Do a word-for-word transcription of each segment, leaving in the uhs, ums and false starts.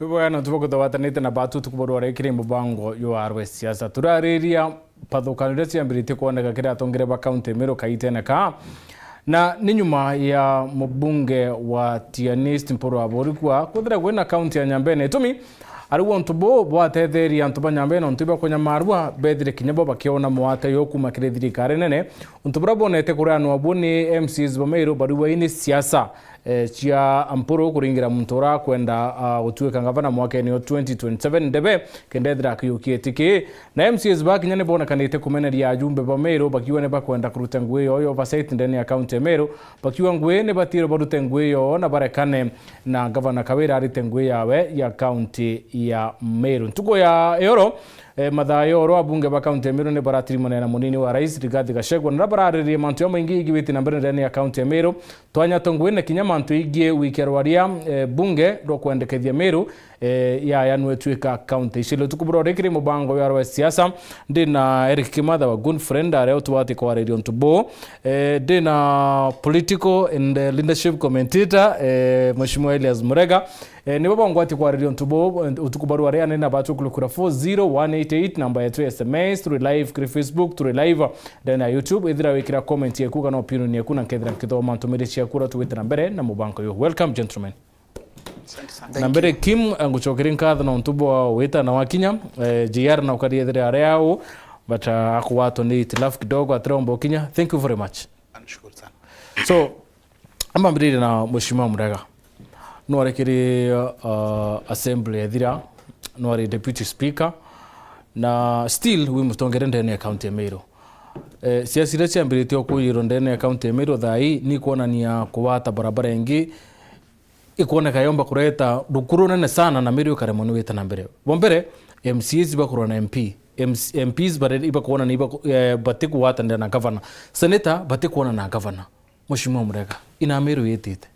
Bwega na tuba kuthawatanite na batu tukuborwa rikiri mubango yo arwe siasa. Turariria pathukanio iria ciambiritie kwoneka kiri atongere ba kaunti Meru kaitene ka. Na ni nyuma ya mubunge wa Tigania East Mpuru Aburi kwa kwithira gwina kaunti ya Nyambene. Itumi, ariu untu buu bwatetheria antu ba Nyambene untu ibakunyamarua, bethire kinya bo bakiona mwate yo kuma kiri thirikari nene. Untu buria bonete kureanwa bu ni M C As ba Meru bariwa ini siasa, eh, cia Mpuru kuringira muntu uria akwenda, ah, gutuika ngavana mwakene yo twenty twenty-seven ndebe, kenda ethira akiukia itiki. Na M C As bakinya ni bonekanite kumeneria ajumbe ba Meru bakiuga ni bakwenda kuruta ngugi yo ya oversight ndene ya kaunti ya Meru, bakiuga ngugi ni batire barute ngugi yo na barekane na ngavana Kawira arite ngugi yawe ya kaunti ya Meru. Ntuku ya eoro, eh, mathaa ya oro, abunge ba kaunti ya Meru ni baratirimanana na munini wa rais Rigathi Gachagua, na bararirie mantu jamaingi igiwiti na mbere ndene ya kaunti ya Meru, twanya twa ngugi na kinya mantu igie wikia rwaria, eh, bunge rwa kwendekethia Meru, eh, yaya nwe twika kaunti icio. Leo tukuburore kiri mubango ya rwa siasa, ndi na Eric Kimatha wa good friend, aria utwati kwariria untu bu. Eh, ndi na political and, eh, leadership commentator, eh, Mheshimiwa Elias Murega. Eh, nibo bongwati kwariria untu bu, eh, utuku barua ria nena batu kulukura four zero one eight eight, namba yetu ya S M S, turi live kuri Facebook, turi live ndene ya YouTube. Ithira wikira comment yeku kana opinion yeku, na nkethira nkithoma ntumiri ciaku ura tugwite na mbere na mubango uyu. Welcome, gentlemen. Asante sana. Na mbere, Kim, ngucokeria nkatho na untu bwa wita na wakinya, eh, J R na ukari ethire ari au, but, uh, akuwatwa ni itilafu kidogo, atiromba ukinya. Thank you very much. Nashukuru sana. So, ambambiririe na Mheshimiwa Murega. Nwari kiri, uh, assembly ethira, nwari deputy speaker, na still wi mutongere ndene ya county ya Meru. Eh, siasa iria ciambiritie kuyirwo ndene ya county ya Meru thaa ii ni kuonania kuwata barabara ingi ikwoneka yomba kureta rukuru runene sana na Meru ikaremwa ni gwita na mbere. Bwa mbere, M C As ibakurwa na M P. M C, M Ps bare-, ibakuona ni ibaku-, eh, batikugwatanira na governor. Senator batikuona na governor. Mheshimiwa Murega, ina Meru yitite?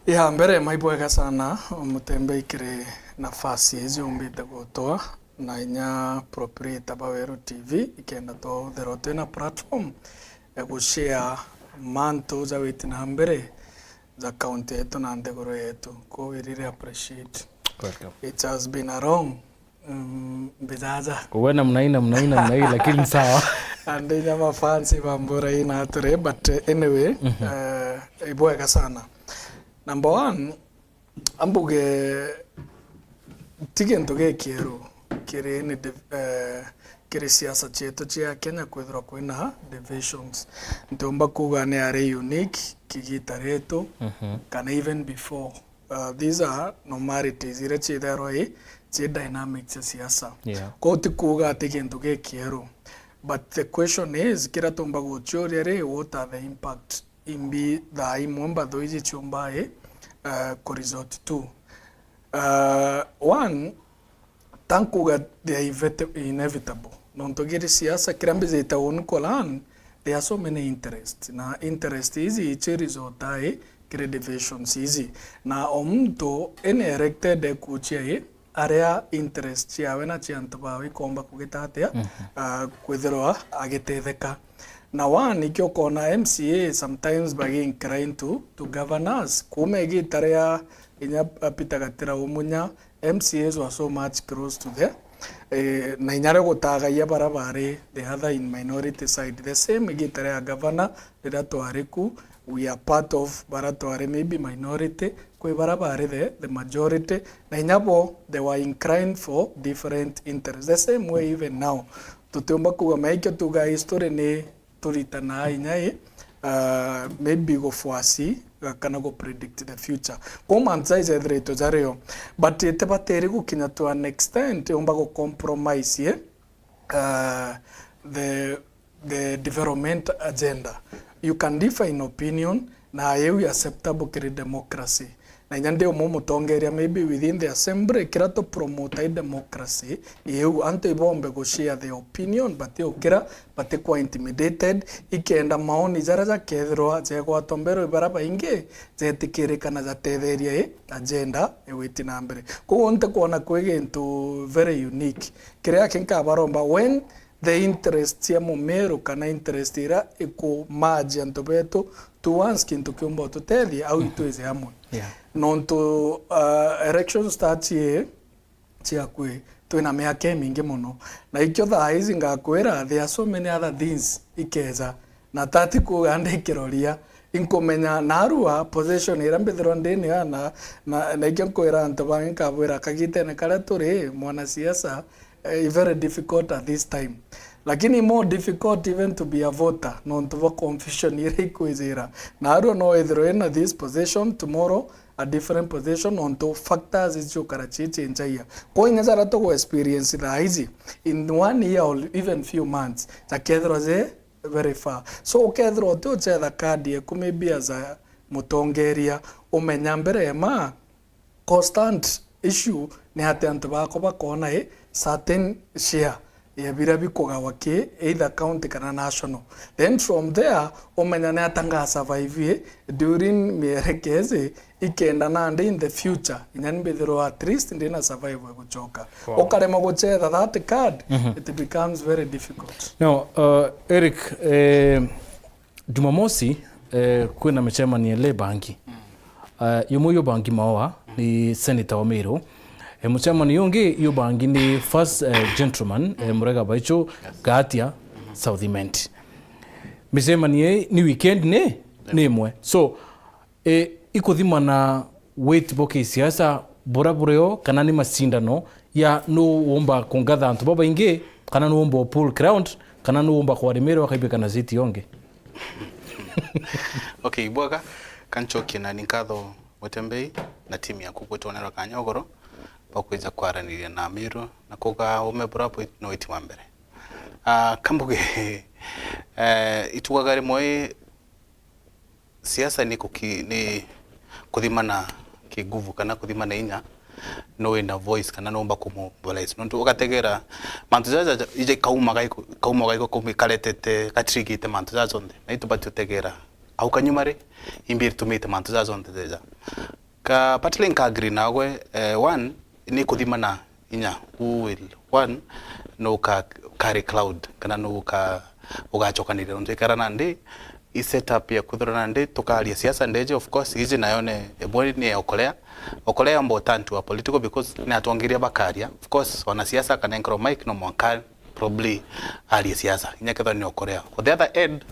Ya mbere, maibwega sana, Mutembei, kiri nafasi iji umbite gutwa. Na inya proprietor ba Weru T V, ikenda twauthirwa twina platform ya gushare mantu ja witi na mbere ja county yetu na nthiguru yetu. Ko we really appreciate. Welcome. It has been a long, mm, mbijaja. Uwe namna hii, namna hii, namna hii, lakini sawa. And inya mafansi bambura ina atiri, but, eh, anyway, eh, ibwega sana. Number one, ambuge ti gintu gikieru kiri ni div-, eh, kiri siasa cietu cia Kenya kwithirwa kwina divisions. Ntiumba kuuga ni ari unique kigita ritu, kana even before. Uh, these are normalities iria ciithairwa i, ci dynamics cia siasa. Yeah. Kwou ti kuuga ati gintu gikieru. But the question is, kiria tumba guciuria ri, what are the impact imbi thaa imwe mbatho iji ciumba i, uh, ku resort to? Uh, one, tankuga they are invete-, inevitable. Nontu giri siasa, kiria mbijite uni kulan, there are so many interests. Na interest iji ichi result i kiri divisions iji. Na o muntu ini elected ekuchia i, aria interest ciawe na cia antu bawe ikomba kugita atia, ah, kwithirwa agitetheka. Na one, nikio ukona M C A sometimes bagi inclined to, to governors. Kuuma igita ria inya, ah, Peter Gatira Umunya, M C As were so much close to the, eh, na inya rio gutagaia bara bari the other in minority side. The same igita ria governor riria twari ku, we are part of bara twari maybe minority, kwi bara bari the, the majority, na inya bo they were inclined for different interests. The same way even now, tutiumba kuuga maikio tuga history ni turitanaa inya i, uh, maybe gufoasi, uh, kana gu predict the future. Kwou mantu jai jethiritwe jario, but itibatiri gukinya to an extent yumba gu compromise, eh, uh, the the development agenda. You can differ in opinion, na iu i acceptable kiri democracy. Na inya ndi umwe mutongeria, maybe within the assembly, kira tu promote i democracy, iu antu ibombe gu share their opinion, but iu kira batikwa intimidated, ikenda maoni jaria jakethirwa jegwatwa mbere i bara baingi jetikirika na jatetheria i agenda igwiti na mbere. Koguo ntikwona kwi gintu very unique. Kiria kinkabaromba, when the interest cia mumiru kana interest iria ikumaji antu betu towards kintu kiumba ututethia, au itwije amwe. Yeah. Nontu, uh, election starts ye ciakwi, twina miaka imingi mono. Na ikio thaa ici ngakwira, there are so many other things ikeja. Na tati kuuga ndikiroria, inkumenya narua position iria mbithirwa ndini ya na, na, na ikio nkwira antu bangi nkabwira kagitene karia turi, mwanasiasa, eh, is very difficult at this time. Lakini more difficult even to be a voter, nontu bwa confusion iria ikwijira. Narua no withirwe in this position tomorrow, a different position, nontu factors iciukara ciichinjagia. Kwa inya jaria tugu experience thaa ici, in one year or even few months, jakethirwa je very far. So, ukethirwa uti uchetha card eku maybe as a mutongeria, umenya mbere ya ma constant issue ni ati antu bakwa bakona a certain share ya biria bikugawa ki either county kana national. Then from there, umenya ni ata nga survive during mierekezi ikenda nandi in the future, inya ni mbithirwa at least ndina survive ya gucoka. Wow. Ukaremwa guchetha that card, it becomes very difficult. No, uh, Eric, eh, Jumamosi, eh, kwina micemanio ile bangi. Eh, yumwe yo bangi Maoa ni senator wa Meru. Eh, mucemanio ungi yo bangi ni first, eh, gentleman, eh, Murega Baicho, Gatia, South Imenti. Micemanio ii ni weekend ni, ni imwe. So, eh, ikuthimana weight bwa kisiasa bura burio, kana ni macindano ya nu wumba kungatha antu babaingi, kana nu wumba pull crowd, kana nu wumba kwaria Meru akaibika na seat yongi? Okay, bwaga, kanchokie na ni nkatho Mutembei na timu yaku gwitwonera kanya ugoro bwa kwija kwaraniria na Meru na kuga ume bura bwi no witi wa mbere. Ah, kambuge, eh, itugaga rimwe siasa ni kuki-, ni kuthimana kinguvu kana kuthimana inya, no wina voice kana no umba kumobilize. Nontu ugategera mantu jaja ja-, ija kauma gaiko, kauma gaiko kumi karetete, gatrigite mantu jaja jonthe. Na itubati utegera au kanyuma ri, imbi ritumite mantu jaja jonthe jeja. Ka, partly nka agree nawe, eh, one, ni kuthimana inya, who will, one, no ka carry cloud, kana no ka, ugachokanirira ntu ikara nandi, i setup ya kwithirwa nandi tukaria siasa ndeje, of course, iji nayo ne, ebwe ni ya Okolea. Okolea mbo tantu wa political because ni atongeria bakaria. Of course, wanasiasa kana enkero mic no mwanka probably arie siasa. Inya kethwa ni Okolea. On the other end,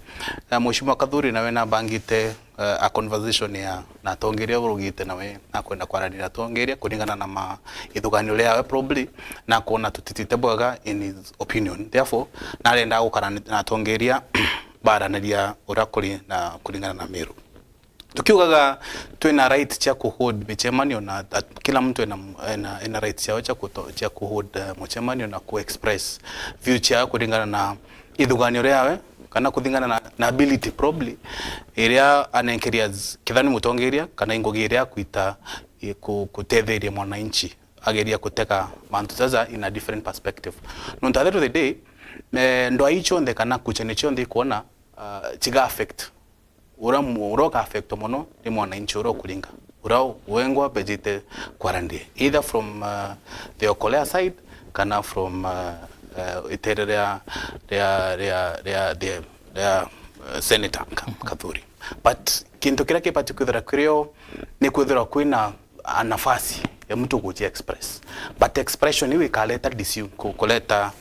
eh, Mheshimiwa Kathuri nawe nabangite, eh, a conversation ya na atongeria urugite nawe nakwenda kwarania na atongeria kuringana na ma ithuganio riawe probably na kuona tutitite bwega in his opinion. Therefore, narenda gukara na atongeria baranaria uria kuri na kuringana na Meru. Tukiugaga twina right cia kuhold micemanio na at-, kila mtu ena, ena, ena right ciao cia kuto-, cia kuhold, eh, mucemanio na kuexpress view ciao kuringana na ithuganio riawe, kana kuringana na, na ability probably iria anenkeria z-, kethira ni mutongeria, kana i ngugi iria akuita i ku-, kutetheria mwananchi ageria kutega mantu jaja in a different perspective. Nontu at the end of the day, eh, ndwai cionthe kana kuchania cionthe ikwona, ah, chiga affect uria mu-, uria uka affect mono ni mwananchi uria ukuringa, uria wengwa bejite kwaraniria, either from, uh, the Okolea side kana from, uh, uh, itere ria, ria, ria, ria, ria, ria, uh, Senator Ka-, Kathuri. But kintu kiria kibati kwithira kirio ni kwithirwa kwina, uh, nafasi ya mtu kuji express, but expression iu ikareta disi-, ku-, kureta,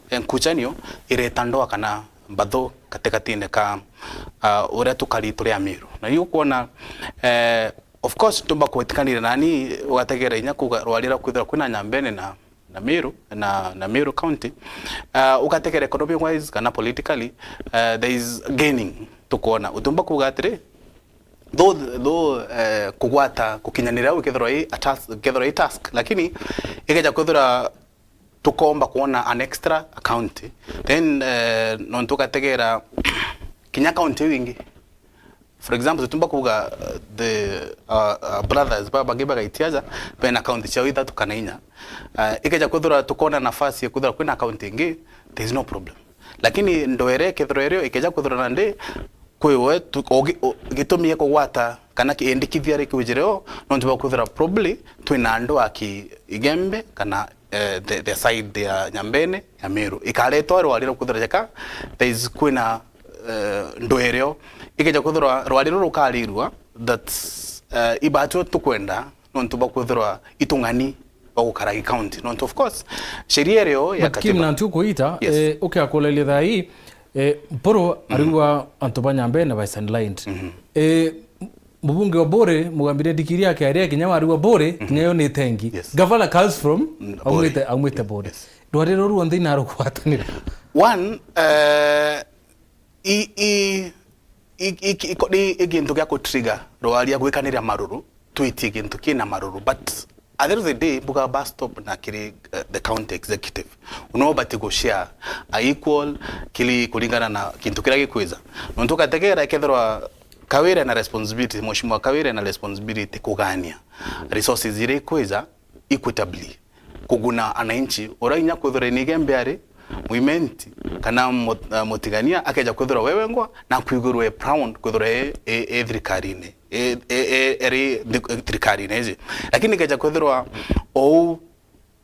eh, nkuchanio, ireta ndoa kana mbatho gatigatiine ka, ah, uria tukari turi Amiru. Na riu ukwona, eh, of course, ntumba kwitikanira nani, ugategera inya kuga rwari rwa kwithirwa kwina Nyambene na, na Miru, na, na Miru County. Ah, ugategera economic wise kana politically, eh, there is gaining. Tukwona, utumba kuga atiri, though, though, eh, kugwata, gukinyanira au ikethirwa i a task, ikethirwa i task, lakini ikeja kwithirwa tukomba kwona an extra account. Then, eh, nontu ugategera kinya account iu ingi. For example, tutumba kuga, uh, the, uh, uh, brothers ba bangi bagaitia aja, bena account ciao ithatu kana inya. Uh, ikeja kwithirwa tukona nafasi ya kwithirwa kwina account ingi, there is no problem. Lakini ndoere ikethirwa irio, ikeja kwithirwa nandi, kwi we tu-, ugi-, u-, gitumi gia kugwata kana kiendikithia ri kiujire o, nontu bwa kwithira probably twina andu a ki Igembe kana, eh, the, the side ya Nyambene ya Meru. Ikaretwa rwari rwa kwithira jeka, there is kwina, eh, ndwere o. Ikeja kwithirwa rwari ruru rukarirua, that's, eh, ibatio tukwenda, nontu bwa kwithirwa itung'ani bwa gukara i county. Nontu of course, sheria irio ya But Kim, katiba. Nantu ukuita, Yes. eh, ukiakulelia thaa ii, eh, Mpuru arigwa antu ba Nyambene ba sidelined. Eh, mubunge wa Buri, mugambire ndikiri yake aria kinya warigwa Buri, kinya yo ni tengi. Yes. Gavana comes from, Mm, aumite, Buri. Aumite Buri. Yes. Rwari ruru ruonthe inarugwatanira. One, eh, i, i, i, i, i, i gintu gia kutrigger rwaria gwikaniria maruru, twitie gintu kina maruru, but at the end of the day, mbuga bus stop na kiri, eh, the county executive. Uno ubati gushare a equal, kiri kuringana na gintu kiria gikwiza. Nontu ugategera ikethirwa Kawira na responsibility, Mheshimiwa Kawira na responsibility kugania resources iria ikwiza equitably, kuguna ananchi. Uria inya kwithirwa ni Igembe ari, Mwimenti, kana mut-, eh, Mutigania, akeja kwithirwa wewe ngwa, na kwigurwe proud kwithirwa e, e, e thirikarine, e, e, e, eri thi-, thirikarine iji. Lakini keja kwithirwa ou,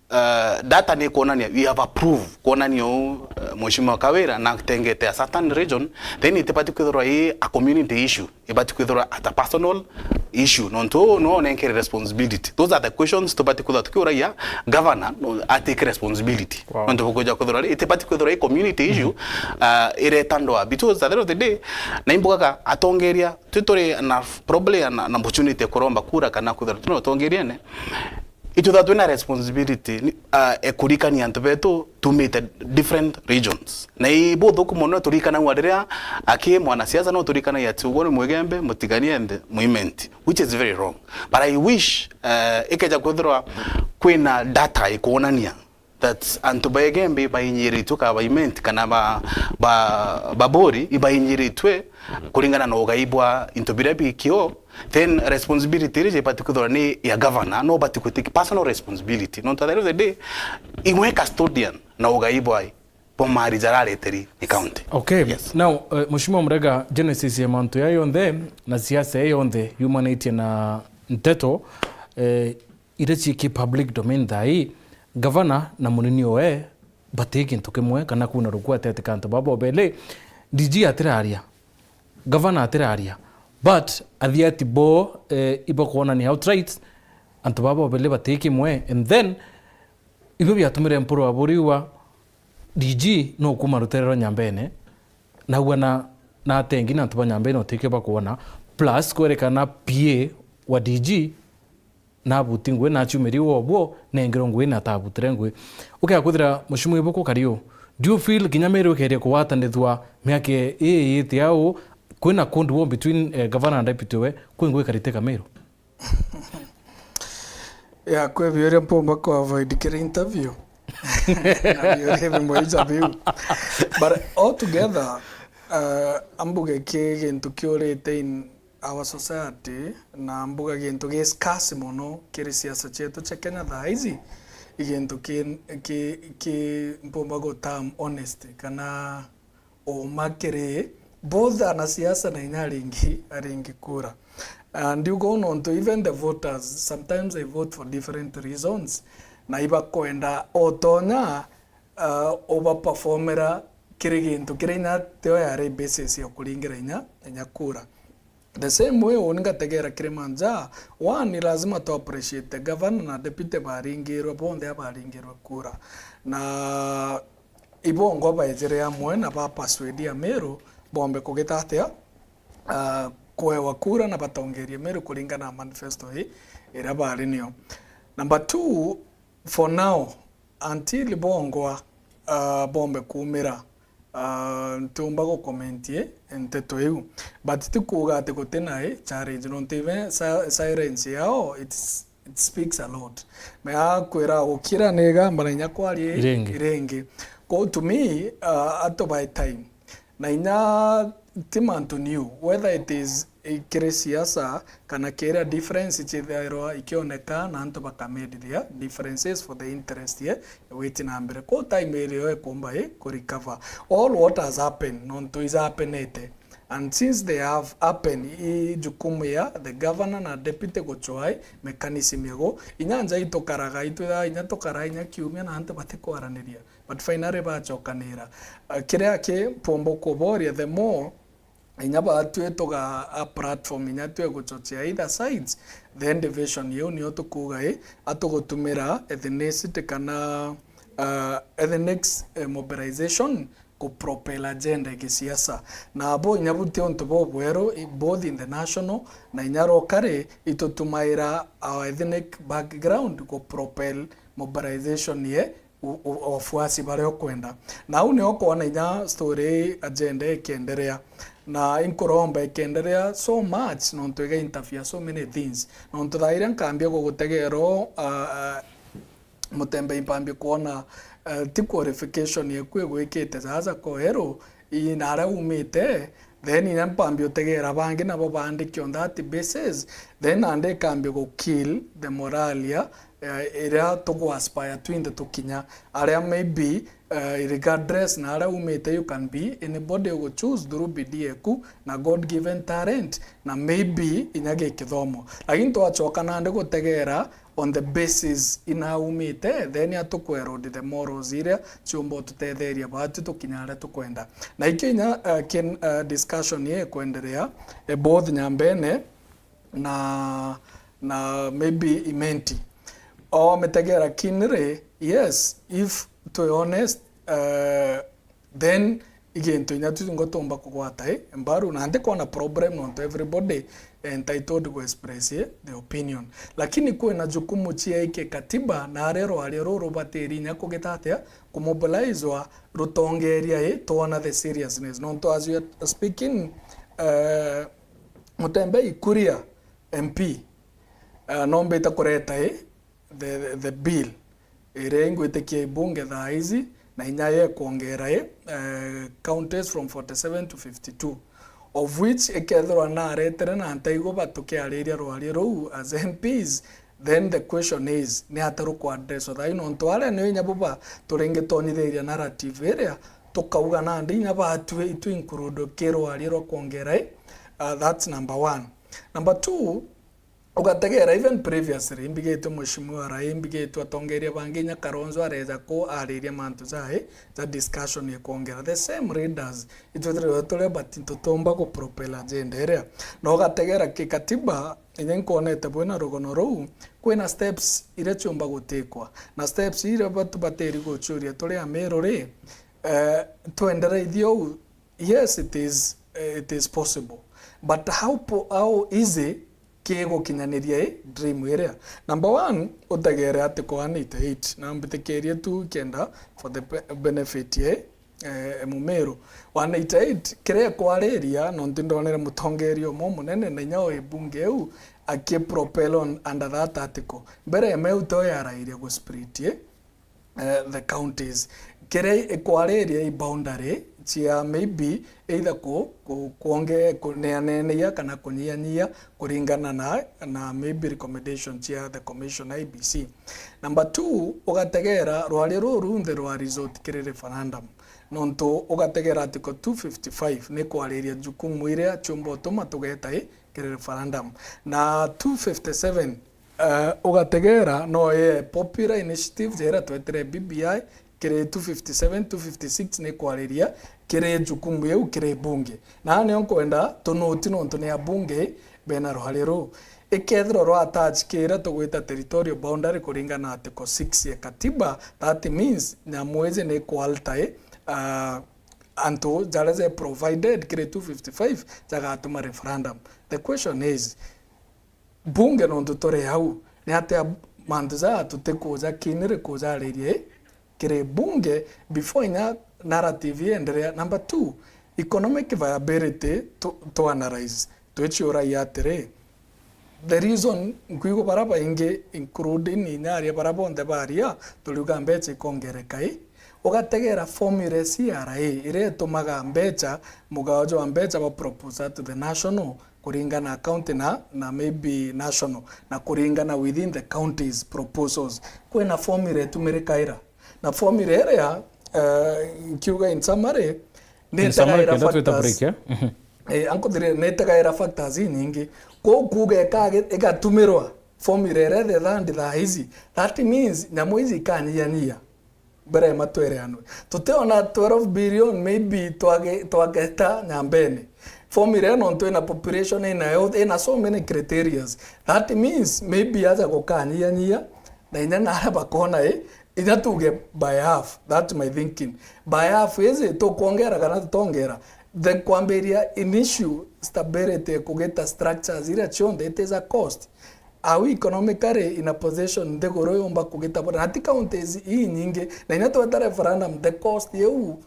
eh, data ni kuonania, we have a proof kuonania ou, eh, Mheshimiwa Kawira na tengete a certain region, then itibati kwithirwa i a community issue. Ibati kwithirwa at a personal issue, nontu uu no onenkere responsibility. Those are the questions tubati kwithirwa tukiuragia governor, no atake responsibility. Wow. Nontu bukuja kwithirwa ri, itibati kwithirwa i community issue, uh, ireta ndwaa. Because at the end of the day, na imbugaga atongeria, twi turi na probably na, na opportunity ya kuromba kura kana kwithirwa tuna utongeriene, itwitha twina responsibility, ni, uh, e kurikania antu betu tumite different regions. Na i buthuku mono turikanagua riria aki mwanasiasa no turikanagia ati ugwe ni Mwigembe, Mutigania and Mwimenti, which is very wrong. But I wish, uh, ikeja kwithirwa kwina data ikuonania that antu ba Igembe ibainyiritwe, kana ba Imenti, kana ba, ba, ba Buri ibainyiritwe kuringana na ugai bwa into biria bikio, then responsibility iria ibati kwithirwa ni ya governor, no ubati ku take personal responsibility. Nontu at the end of the day, imwe custodian na ugai bwa, bwa mari jarareteri ni county. Okay. Yes. Now, uh, Mheshimiwa Murega, genesis ya mantu ya yonthe na siasa ya yonthe yumanitie na nteto, eh, iria ciiki public domain thaa ii, gavana na munini oe bati gintu kimwe kana kuna rukwete ati kantu baba obele. D G atiraria, gavana atiraria, but athiati bo, eh, ibakwonania outright antu baba obele bati kimwe, and then ibio biatumire Mpuru aburiwa D G no kuma rutere rwa Nyambene, naugwa na, na atengi na antu ba Nyambene utikio bakwona, plus kwerekana P A wa D G nabuti ngui, naciumirie uo obwo, nengirwe ngui na atabutire ngui. Ukea kwithira Mheshimiwa Ibuku kari u, do you feel kinya Meru ikeria kugwatanithua miaka ii yiti au, kwina cold war between, eh, governor and deputy we, kwi ngui ikariteka Meru? Ya, kwi biuria mpumba ku avoid kiri interview. Na biuria bimwe ija biu. But altogether, uh, ambuge ki gintu kiurite in our society, na mbuga gintu gi scarce mono kiri siasa cietu cia Kenya thaa iji, i gintu ki, ki, ki mpumba gu term honesty, kana uma kiri both anasiasa na inya aringi, aringi kura. Ah, ndiuga uu nontu even the voters, sometimes they vote for different reasons, na ibakwenda otonya, ah, ubaperformera kiri gintu kiria inya tio yari basis ya kuringira inya, inya kura. The same way, uni ngategera kiri manja, one, ni lazima tu appreciate the governor na deputy baringirwe, bonthe abaringirwe kura. Na ibongwa baejire amwe na ba persuade Ameru bombe kugita atia, ah, kwewa kura na batongerie Meru kuringana na manifesto ii iria bari nio. Number two, for now, until bongwa, ah, bombe kumira, ah, ntiumba gukomentie nteto iu. But ti kuuga ati guti na i challenge, nontu even si-, silence yao, it's, it speaks a lot. Meakwira gukira ni igamba na inya kwaria i-, Iringi. Iringi. Kou to me, ah, atu by time. Na inya ti mantu new, whether it is, eh, kiri siasa kana kiria difference chithairwa ikioneka na antu bakamedithia differences for the interest ye witi na mbere. Kou time irio ikumba i kurecover. All what has happened, nontu is happenete. And since they have happened, i jukumu ya the governor na deputy guchwai mechanism ya gu, inya nja itukaraga, itwithaga inya tukara inya kiumia na antu batikwaraneria. But finally bachokanira. Uh, kiria ki mpumba kuboria, the more, inya batwi tuga a platform inya twe guchochea either sides, then division iu nio tukuga i atugutumira ethnicity kana uh, ethnic eh, mobilization ku propel agenda ya gisiasa. Na abo inya buti untu bobweru i- both in the national na inya locally itutumaira our ethnic background ku propel mobilization ye u- u- wafuasi baria ukwenda. Na au nio ukwona inya story agenda ikiendelea. Na inkuromba ikiendelea so much nontu iga interfere so many things. Nontu thaa iria nkambia gugutegera uh, uh, Mutembei mpambie kwona uh, ti qualification yeku igwikite jaja koeru i na aria umite, then inya mpambie utegera bangi nabo bandiki on that basis, then nandi ikambie gu kill the moralia uh, iria tugu aspire twinthe tukinya aria maybe uh, regardless na aria umite you can be anybody ugu choose through bidii yeku na God given talent na maybe inya gikithomo, lakini twachoka nandi gutegera on the basis inaumite, then atukwerod the morals iria ciumba ututetheria batu tukinya aria tukwenda. Na ikio inya uh, kin, uh, discussion ye kwendelea eh, both Nyambene na na maybe Imenti. O mitegera kiniri, yes, if to be honest uh, then igintu inya tu ngo tumba kugwata i mbaru na ndi kwona problem nontu everybody entitled to express eh, the opinion, lakini kwina jukumu ciaike katiba na aria rwaria ruru batiri inya kugita atia kumobilizwa rutongeria i twona the seriousness nontu as you are speaking uh, Mutembei Kuria M P uh, nombite kureta i the, the bill iria ingwitikia ibunge thaa ici na inya ye kwongera i uh, counties from forty-seven to fifty-two of which ikethirwa naretere na ntaigwa batukiariria rwaria ruu as M Ps, then the question is ni ata rukuaddresswa thaa ii nontu aria nio inya buba turingitonithiria narrative iria tukauga nandi inya batue itu include ki rwaria rwa kwongera i uh, that's number one. Number two, ugategera even previously imbigitwe Mheshimiwa Rai, imbigitwe atongeria bangi inya Kalonzo areja ku ariria mantu jai ja discussion ya kwongera the same leaders itwithirwe turia but tutumba ku propel agenda iria na ugategera kikatiba inya nkwonete bwina rugono ruu kwina steps iria ciumba gutikwa na steps iria batu batiri guchuria turi Amiru ri eh, twendereithie uu. Yes, it is, eh, it is possible but how, po- how easy kigukinyaniria i dream iria? Number one, utegere article one eighty-eight na mbitikirie tu kenda for the be- benefit ye eh, Mumiru. One eighty-eight kiria ikwariria nontu ndonere mutongeria umwe munene na inya wi bunge iu aki propel on under that article mbere ya meu to yarairia gu split i eh, the counties kiria ikwariria i boundary cia maybe either ku, ku, kuonge kuneaneneia kana kunyianyia kuringana na, na maybe recommendation cia the commission I B C. Number two, ugategera rwari ruu runthe rwa resort kiri referendum nontu ugategera article two fifty-five ni kwariria jukumu iria ciumba utuma tugeta i kiri referendum na two fifty-seven Uh, ugategera no ye popular initiative jera twetire B B I kiri two fifty-seven, two fifty-six ni kwariria kiri jukumu yeu kiri bunge na nio nkwenda tunoti nontu ni abunge bena rwari ruu ikethirwa rwa attach kira tugwita territorial boundary kuringana na article six ya katiba that means nyamu iji ni kwaltai uh, antu jaria je provided kiri two fifty-five jagatuma referendum the question is bunge nontu turi au ni atia mantu jaa tutikuja kiniri kujaririe kiri bunge before inya narrative ienderea. Number two, economic viability to, to analyze twiciuragia atiri the reason nkwigua bara baingi including inya aria bara bonthe baria turiuga mbeca ikongereka i ugategera formula C R A iria itumaga mbeca mugao jwa mbeca ba propose to the national kuringana na county na, na maybe national na kuringana within the counties proposals kwina formula itumirikaira na formula iria uh, nkiuga in summary In summary, nitagaira kenda twita factors break, eh? Mhm. Eh, ankuthire nitagaira factors inyingi kou kuga ika- igatumirwa formula iria the third thaa ici that means nyamu ici ikanyiyanyia Mbere ya matwere anwe. Tutiona twelve billion maybe twage-, twageta Nyambene. Formula ino ntu ina population, ina health, ina so many criterias. That means maybe aja gukanyiyanyia, na inya naria bakona, eh, inya tuge by half. That's my thinking. By half, is it tukwongera kana tutongera? The kwambiria initial stability kugita structures iria cionthe, it is a cost. Are we economically in a position nthiguru yumba kugita bura? Na ti counties inyingi. Na inya tweta referendum, the cost iu,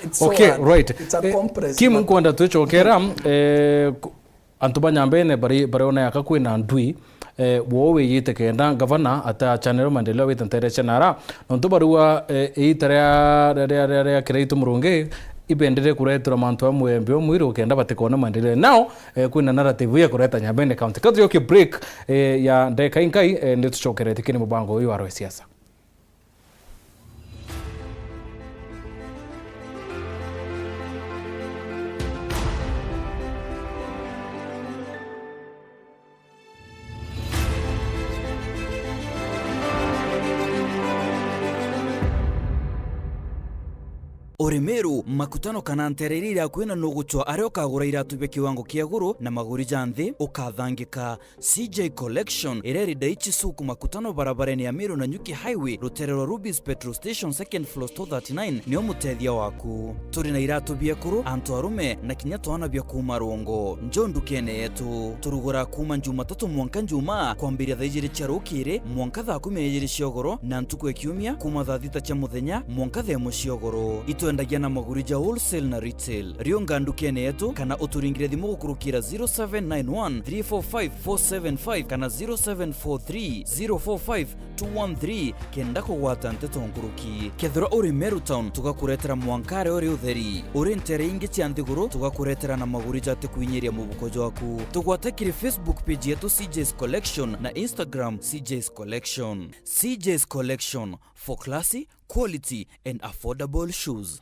it's so Okay, hard. Right. It's a Eh, complex Kim, matter. Nkwenda twicokera, eh, ku-, antu ba Nyambene bari, bariona yaka kwina ndui, eh, wo wiyite kenda gavana atachanirwe maendeleo wite ntere cia nara. Nontu barua, eh, iita ria, ria, ria, ria, ria Kiraitu Murungi, ibendere kureterwa mantu a mwembe o mwiru kenda batikone maendeleo. Now, eh, kwina narrative ya kureta Nyambene County. Ka tucokie break, eh, ya ndeka inkai, eh, nitucokerete kiri mubango uyu wa Rwe Siasa. Uri Meru, makutano kana nteere iria irakwina nugucwa aria ukagura iratu bia kiwango kia iguru na maguri ja nthi, ukathangika. C J Collection, iria iri Daichi Suk makutano barabarene ya Meru na Nyuki Highway, rutere rwa Ruby's Petrol Station, second floor, store thirty-nine, nio mutethia waku. Turi na iratu biekuru, antu arume, na kinya twana bia kuuma rungu. Njo ndukene yetu. Turugura kuuma Jumatatu mwanka Njumaa, kwambiria thaa ijiri cia rukiri mwanka thaa kumi na ijiri cia ugoro, na ntuku ya kiumia, kuuma thaa thita cia muthenya mwanka thaa imwe cia ugoro. Itwendagia na maguri ja wholesale na retail. Riunga ndukene yetu kana uturingire thimu gukurukira zero seven nine one three four five four seven five kana zero seven four three zero four five two one three kenda kugwata nteto nkuruki. Kethirwa uri Meru Town, tugakuretera mwanka aria uri utheri. Uri nteere ingi cia nthiguru, tugakuretera na maguri jatikwinyiria mubuko jwaku. Tugwate kiri Facebook page yetu C J's Collection na Instagram C J's Collection. C J's Collection, for classy, quality and affordable shoes.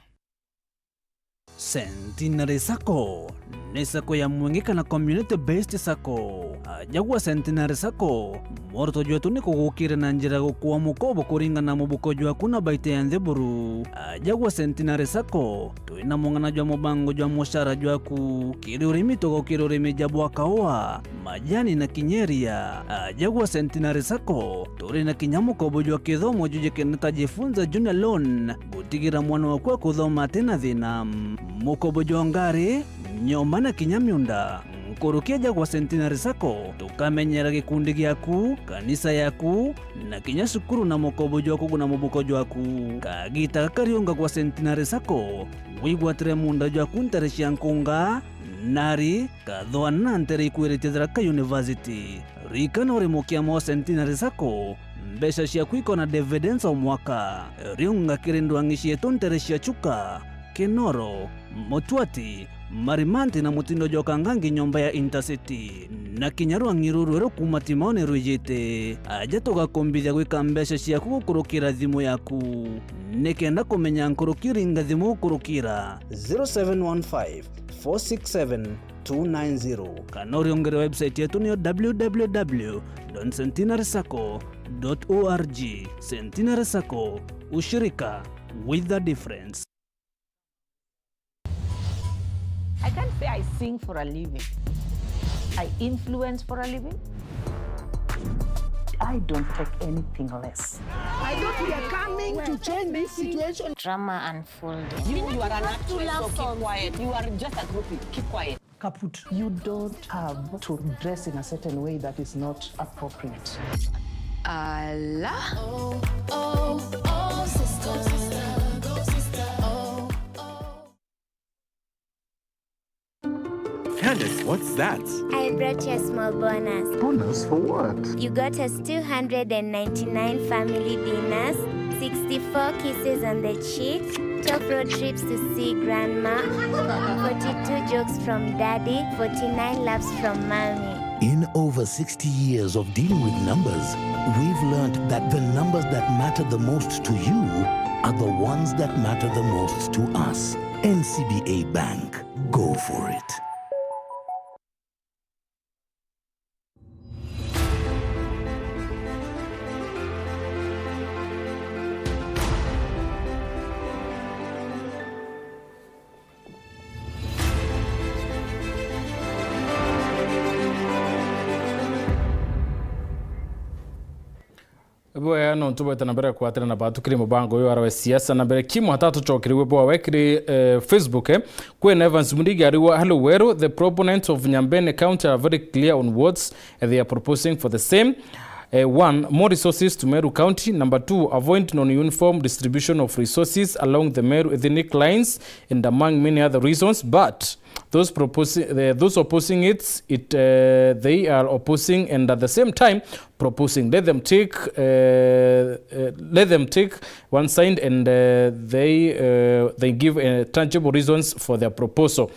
Centenary Sacco ni sacco ya mwengi kana community based sacco. Aja gwa Centenary Sacco, mworto jwetu ni kugukira na njira ya gukua mukobo kuringana na mubuko jwaku na baita ya nthi buru. Aja gwa Centenary Sacco, twina mung'ana jwa mubango jwa mucara jwaku. Kiri urimi, tugukira urimi ja bwa kaua, majani na kinya iria. Aja gwa Centenary Sacco, turi na kinya mukobo jwa kithomo jujikene ta Jifunza Junior Loan, gutigira mwana waku akuthoma atina thina. Mukobo jwa ngari, nyomba na kinya miunda. Nkuruki aja gwa Centenary Sacco, tukamenyera gikundi giaku, kanisa yaku, na kinya cukuru na mukobo jwa kuguna mubuko jwaku. Kagita gaka riunga gwa Centenary Sacco, wigwatire muunda jwaku ntere cia nkunga, nari, kathwana na ntere ikwiritie Tharaka University. Ririkana uri mukiama wa Centenary Sacco, mbeca ciaku ikona dividends o mwaka. Riunga kiri ndwang'i cietu ntere cia Chuka, Kinoro, Mutwati, Marimanti na mutindo jwa Kangangi nyomba ya Intercity. Na kinya rwang'i ruru rweru kuuma Timaone rwijite. Aja tugakumbithia gwika mbeca ciaku gukurukira thimu yaku. Nikenda kumenya nkuruki, ringa thimu gukurukira zero seven one five four six seven two nine zero. Kana uriungire website yetu niyo w w w dot centenary sacco dot org. Centenary Sacco, ushirika with a difference. I can't say I sing for a living. I influence for a living. I don't take anything less. I don't, we are coming to change this situation. Drama unfolding. You, you are an actress, so keep quiet. You are just a groupie. Keep quiet. Kaput. You don't have to dress in a certain way that is not appropriate. Allah. Oh, oh, oh, sister. Go, sister. Oh, oh. Candace, what's that? I brought you a small bonus. Bonus for what? You got us two hundred and ninety-nine family dinners, sixty-four kisses on the cheek, twelve road trips to see grandma, forty-two jokes from daddy, forty-nine laughs from mommy. In over sixty years of dealing with numbers, we've learned that the numbers that matter the most to you are the ones that matter the most to us. N C B A Bank. Go for it. Bwega, nontu bwete na mbere kwatira na batukiri mubango uyu arawe siasa na mbere. Kimu atatu chokiriwe bwawe kiri, eh, Facebook, eh. Kwina Evans Mudigi ariwa, "Hello Weru, the proponents of Nyambene County are very clear on what, eh, they are proposing for the same. Eh, one, more resources to Meru County. Number two, avoid non-uniform distribution of resources along the Meru ethnic lines and among many other reasons. But those proposing, eh, those opposing it, it, eh, they are opposing and at the same time proposing. Let them take, eh, eh, let them take one side and, eh, they, eh, they give, eh, tangible reasons for their proposal."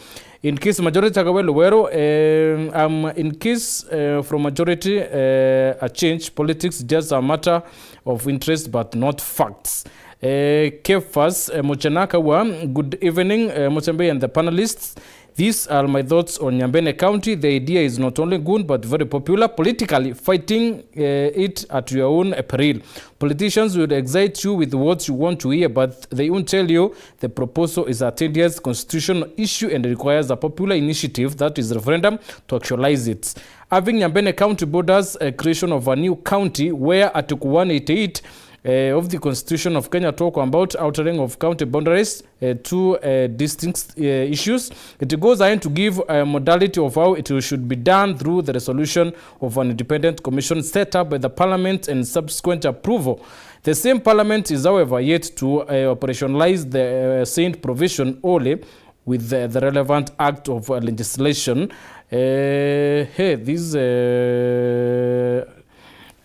In case majority akawelo wero, eh, um, in case, eh, from majority, eh, a change, politics just a matter of interest but not facts. Eh, Kefas, eh, Muchena akawa, "Good evening, eh, Muchembe and the panelists. These are my thoughts on Nyambene County. The idea is not only good but very popular politically, fighting, eh, it at your own peril. Politicians will excite you with what you want to hear, but they won't tell you the proposal is a tedious constitutional issue and requires a popular initiative, that is referendum, to actualize it. Having Nyambene County borders, a creation of a new county where Article one eighty-eight, eh, of the Constitution of Kenya talk about altering of county boundaries, eh, to, eh, distinct, eh, issues. It goes ahead to give a modality of how it should be done through the resolution of an independent commission set up by the parliament and subsequent approval. The same parliament is, however, yet to, eh, operationalize the, eh, said provision only with the, the relevant act of, uh, legislation." Eh, hey, this, eh,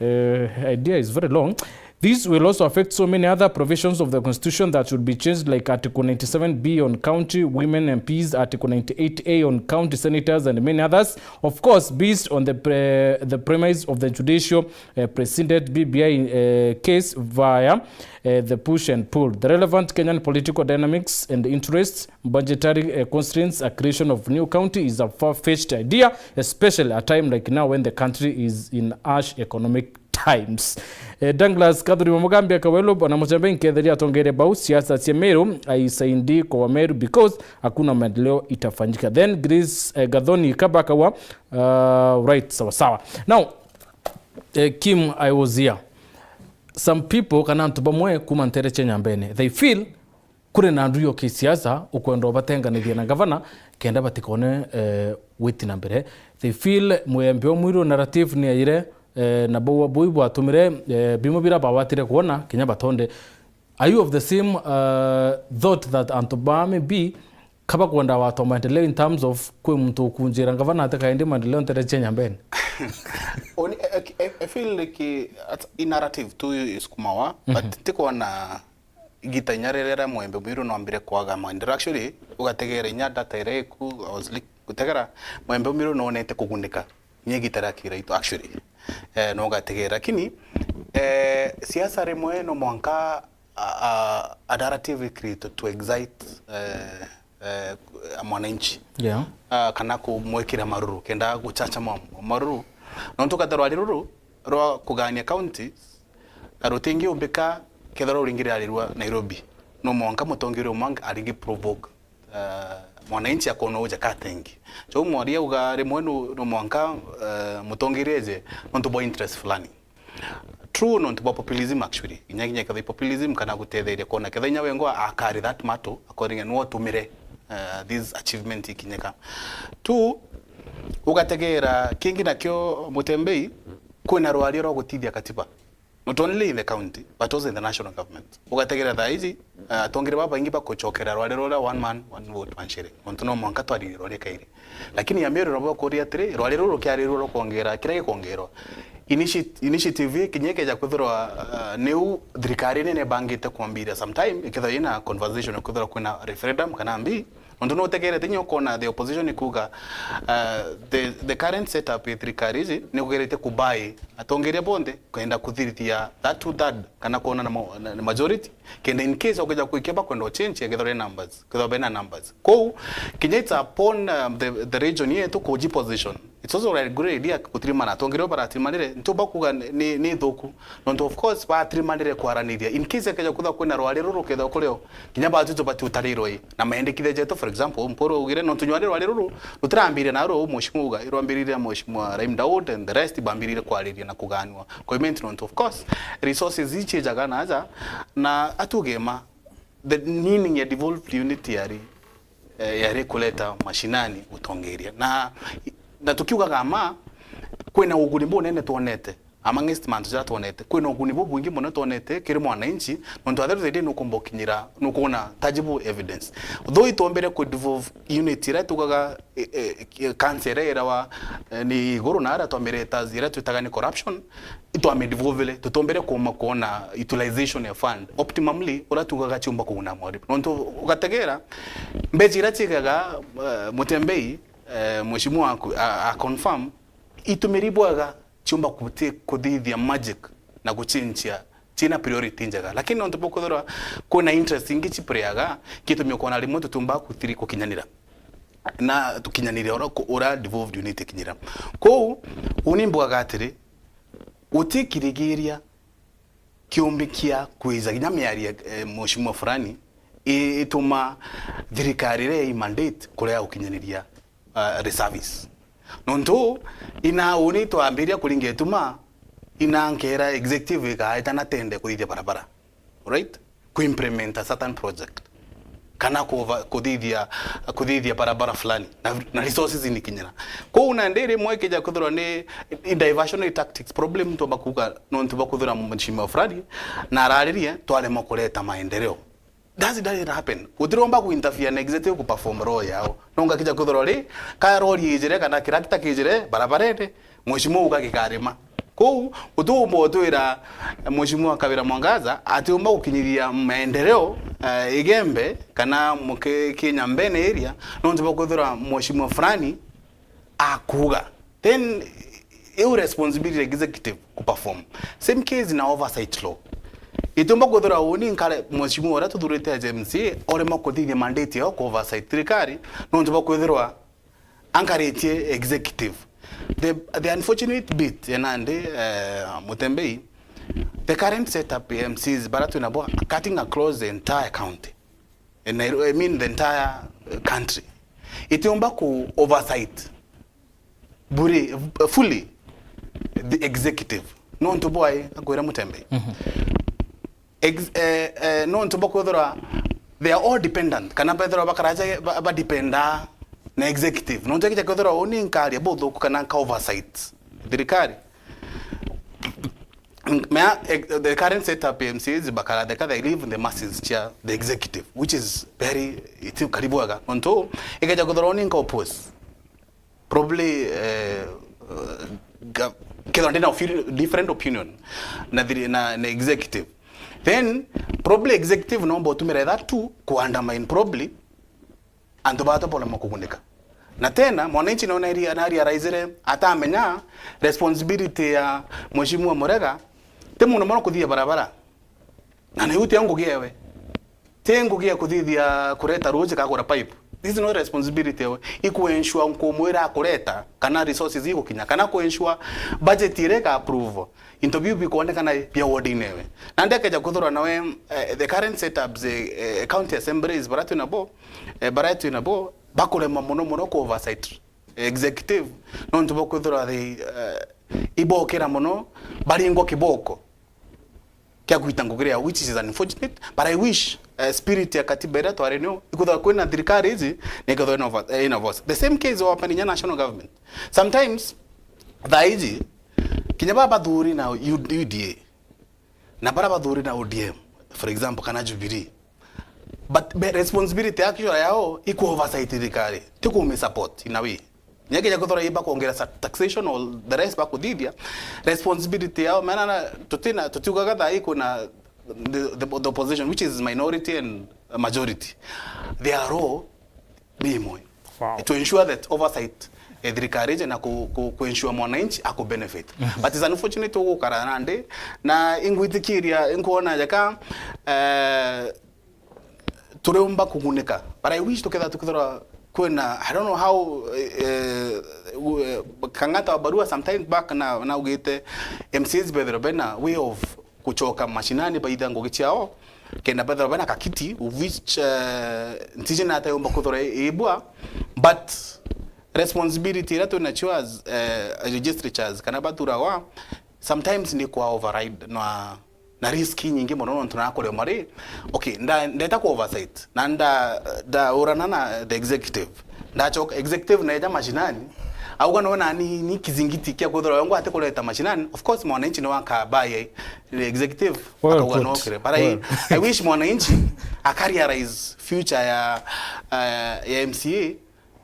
eh, idea is very long. "This will also affect so many other provisions of the Constitution that should be changed, like Article ninety-seven B on county women M Ps, Article ninety-eight A on county senators, and many others. Of course, based on the pre-, the premise of the judicial, uh, precedent B B I, uh, case via, uh, the push and pull. The relevant Kenyan political dynamics and interests, budgetary, uh, constraints, a creation of new county is a far-fetched idea, especially a time like now when the country is in harsh economic times." Eh, Douglas Kathuri wa Mugambi akawelo, "Bwana Muchembe, nketheria atongeria bau siasa cia Meru, aisaidi kwa Wameru because hakuna maendeleo itafanyika." Then Grace, eh, Gathoni Kabaka wa, uh, right, sawa sawa. Now, eh, Kim, I was here. Some people, kana antu bamwe kuma ntere cia Nyambene, they feel kuri na nduyo kisiasa ukwenda ubatenganithia na gavana kenda batikone, eh, witi na mbere. They feel mwembe o mwiru narrative ni aire, eh, na bau bui bwatumire, eh, bimo bira bawatire kuona kinya batonde. Are you of the same, uh, thought that antu ba maybe kaba kwenda watwa maendeleo in terms of kwi muntu ukunjira gavana atikaende maendeleo ntere cia Nyambene? Oni, I, I, I feel like, eh, at-, i narrative tu isukumawa, but tikwona igita inya riria ria mwembe mwiru nwambire kwaga maendeleo. Actually, ugategera inya data iria iku, I was li-, gutegera mwembe mwiru nwonete kugunika. Inya igita ria kiraitu, actually. Eh, no ugategera. Lakini, eh, siasa rimwe no mwanka a, a, a narrative create to excite, eh, eh, a mwananchi. Yeah. Ah, kana kumwikira maruru, kenda guchacha mwa-, maruru. Nontu ukethirwa ari ruru rwa kugania counties, na rutingiumbika kethirwa ruringi riarirua Nairobi. No mwanka mutongeria umwe aringi provoke, eh, mwananchi akona uja katengi. So mwaria uga rimwe no, no mwanka, eh, mutongeria eje nontu bwa interest fulani. True, nontu bwa populism actually. Inya, inya kethira populism kana gutetheria kwona kethira inya wengwa akari that mato, according nwo utumire, uh, this achievement ikinyika. Two, ugategera kingi nakio Mutembei, kwina rwaria rwa gutithia katiba. Not only in the county, but also in the national government. Ugategera thaa ici, uh, atongeria babaingi bakuchokera rwaria ruria one man, one vote, one shilling. Nontu no mwanka twarire rwaria kairi. Lakini ya Meru nabo bakuria atiri, rwari ruru rukiarirua rukwongera, kiria gikwongerwa. Initi-, initiative ii kinya ikeja kwithirwa, uh, niu thirikari nene ibangite kwambiria sometime, ikethirwa ina conversation ya kwithirwa kwina referendum kana mbi, nontu nutegerete inya ukona the opposition ikuga, uh, the, the current setup ya thirikari iji ni kugerete kubai atongeria bonthe kwenda kuthirithia that two third kana kwona na mo-, na, na majority, kenda in case ukija kwikia bakwenda uchange, ikethirwa numbers. Kwithirwa bena numbers. Kou, kinya it's upon, um, the, the region yetu kuji position. It's also a good idea gutirimana. Atongeria baratimanire, ntiumba kuuga ni, ni, ni thuku. Nontu of course batirimanire kwaraniria. In case akeja kwithirwa kwina rwari ruru rukethirwa kurio, kinya batu tubati utarirwe i. Na maendekithia jetu, for example, Mpuru augire, nontu nywari rwari ruru rutirambirie na ruu, mheshimiwa uga, irwambiririe na mheshimiwa Rahim Daud and the rest, bambiririe kwariria na kuganua. Koimenti nontu of course, resources ici ijaga na aja, na atuge ma, the meaning ya devolved unit yari, eh, yari kuleta mashinani utongeria. Na, na tukiugaga ma, kwina uguni bunene twonete. Amongst mantu jaria twonete, kwina uguni bubwingi mono twonete kiri mwananchi, nontu at the end of the day nukumba ukinyira, nukwona tangible evidence. Though itwombere ku devolve unit iria tugaga, eh, eh, cancer iria irawa, eh, ni iguru na aria twamire ta iria twitaga ni corruption, itwamidivovile, tutombere kuuma kwona utilization ya fund optimally, uria tugaga ciumba kuguna mwarimu. Nontu ugategera, mbeca iria cigaga, eh, Mutembei, eh, mheshimiwa aku, a, a confirm, itumiri bwega ciumba kuti-, kuthithia magic na guchinchia cina priority njega. Lakini nontu bwa kwithirwa kwina interest ingi ciplayaga, gitumi ukona rimwe tutiumba kuthiri kukinyanira. Na tukinyanire ura, ura devolved unit ikinyira. Kou, uni mbugaga atiri, gutikirigiria kiumbi kia kwiza kinya miario, eh, mheshimiwa fulani, i-, ituma thirikari iria i mandate kuria gukinyaniria, uh, reservice. Nontu, ina uni twambiria kuringa ituma, ina nkera executive ikaeta na tende kuthithia barabara. Right? Ku implement a certain project. Kana kuva-, kuthithia, kuthithia barabara fulani. Na, na resources inikinyira. Kou nandi rimwe ikija kwithirwa ni, ni diversionary tactics. Problem nontu bwa kuuga, nontu bwa kwithirwa mheshimiwa fulani, na araririe, twaremwa kureta maendeleo. Does that happen? Gutiromba ku interfere na executive ku perform role yao. No ngakija kwithirwa ri, ka rori ijire kana kirakita kijire barabarene, mheshimiwa uga gikarima. Kou, utiumba utwira mheshimiwa Kawira Mwangaza atiumba gukinyithia maendeleo, eh, Igembe kana muke-, Kinyambene area, nontu bwa kwithirwa mheshimiwa fulani akuuga. Then, iu responsibility executive ku perform. Same case na oversight law. Itiumba kwithirwa uni nkare mheshimiwa uria tuthurite as M C A, orema kuthithia mandate yao ku oversight thirikari, nontu bwa kwithirwa ankaritie executive. The, the unfortunate bit ya nandi, eh, Mutembei, the current setup ya M Cs bara twinabo cutting across the entire county. In Nairo-, I mean the entire, uh, country. Itiumba ku oversight buri, fully the executive. Nontu bwai, akwira Mutembei. Mhm. Ex-, eh, eh, nontu bwa kwithirwa they are all dependent, kana bethirwa bakaraja ba, ba dependa na executive. Nontu ekija kwithirwa uni nkaria buthuku kana nka oversight thirikari. Mea, eh, the current setup ya M C As bakara, they, they leave the masses chair, the executive, which is very, it's karibu aga. Nontu, ikeja kuthorwa ni nka oppose. Probably, eh, uh, ga-, kethwa ndina opi-, different opinion na thiri-, na, na executive. Then, probably executive nomba utumira that too ku undermine probably antu batu boremwa kugunika. Na tena, mwananchi nona eri-, anarealize atamenya responsibility ya Mheshimiwa Murega, ti muno muno kuthithia barabara. Na niu ti ngugi ewe. Ti ngugi ya kuthithia kureta ruji kagura pipe. This is not responsibility ewe. Iku ensure nkumwira akureta, kana resources igukinya, kana ku ensure budget iria ika approve. Into biu bikwonekana bia ward-ini ewe. Nandi akeja kuthurwa nawe, eh, the current setups, eh, eh, county assemblies, bara twinabo, eh, bara twinabo, bakurema muno muno ku oversight executive, nontu bwa kwithirwa they, eh, ibokira muno, baringwa kiboko kia kwita ngugi ria, which is unfortunate, but I wish, eh, spirit ya katiba iria twari nio, ikwithirwa kwina thirikari iji, na ikwithirwa ina ova-, eh, ina voice. The same case wa happening ya national government. Sometimes, thaa iji, kinya baba bathuri na U-, U D A, na bara bathuri na O D M, for example, kana Jubilee. But be-, responsibility actually yao iku oversight thirikari, ti ku support in a way. Nyakija kuthora iba kuongera sa-, taxation or the rest ba kuthithia, responsibility yao, maana na, tutina, tutiugaga thaa ii kuna the, the, the opposition, which is minority and majority. Their role ni imwe. Wow. To ensure that oversight, eh, thirikari ije na ku, ku, ku ensure mwananchi aku benefit. Mhm. But it's unfortunate ugukara nandi, na ingwitikiria, inkwona jaka, eh, turiumba kugunika. But I wish tukethira, tukethira kwina, I don't know how, eh, uh, Kang'ata wa Barua sometime back na, naugite M C As bethirwe bena way of kuchoka mashinani baitha ngugi ciao, kenda bethirwa bena kakiti, of which, uh, ntiji na atayumba kuthora ibwa, but responsibility iria twina cio as, uh, legislatures kana baturagwa, sometimes ni kwa override na, na risk inyingi mono, nontu nakuremwa ri, okay, nda-, ndeta ku oversight, na nda-, ndaurana na the executive, ndachoka executive neja mashinani, auga no nani ni kizingiti kia kwithirwa yongwa ati kureta mashinani. Of course, mwananchi ni wakabaye the executive, well, akauga no put, kire. But I, well, I wish mwananchi akarealize future ya, uh, ya M C A,